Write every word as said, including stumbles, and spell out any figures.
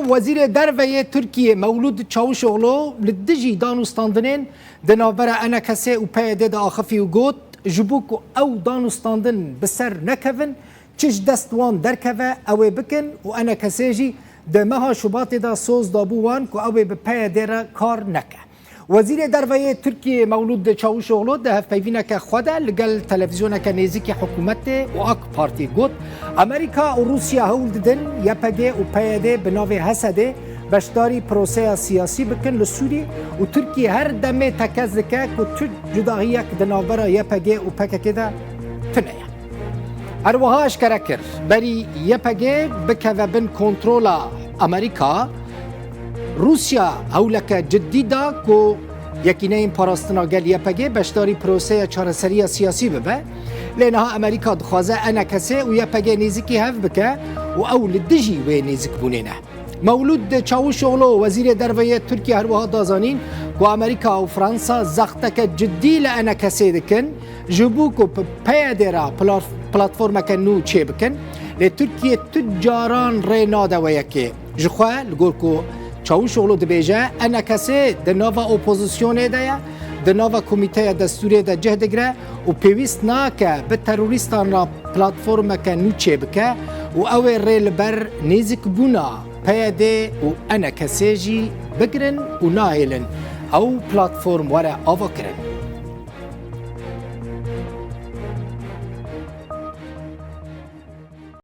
Wezîrê Derve yê Tirkiyê Mewlûd Çavuşoglu li dijî danûstandinên di navbera E N K S û P Y D de axifî û got, ji bo ku ew danûstandin bi ser nekevin, çi ji dest wan derkeve, ew ê bikin û E N K S jî di meha Şubatê de soz dabû wan ku ew ê bi P Y D re kar neke. Wezîrê Derve yê Tirkiyê Mewlûd Çavuşoglu di hevpeyvîneke xwe de li gel televîzyoneke nêzîkî hikûmetê û A K Partî got, Amerîka û Rûsya hewl didin Y P G û P Y D bi navê Hesedê beşdarî proseya siyasî bikin li Sûriyê û Tirkiye her demê tekez dike ku tu cudahiyek di navbera Y P G û P K K de tune ye. Her wiha eşkere kir, berî Y P G bikeve bin kontrola Amerîka, Rûsya hewleke cidî da ku Yekîneyên Parastina Gel, Y P G, beşdarî proseya çareseriya siyasî bibe. Lê niha Amerîka dixwaze E N K S û Y P G nêzîkî hev bike û ew li dijî wê nêzîkbûnê ne. Mewlûd Çavuşoglu, Wezîrê Derve yê Tirkiye, her wiha da zanîn ku Amerîka û Fransa zexteke cidî li E N K S'ê dikin, ji bo ku bi P Y D re plar-, platformeke nû çêbikin. Lê Tirkiye tu caran rê nade wê yekê. Ji xwe, li gor ku Çavuşoglu dibêje, E N K S di nava opozisyonê de ye, di nava komîteya destûrê de cih digire û pêwîst nake bi terorîstan re platformeke nû çêbike û ew ê rê li ber nêzîkbûna P Y D û E N K S jî bigirin û nahêlin ew platform were avakirin.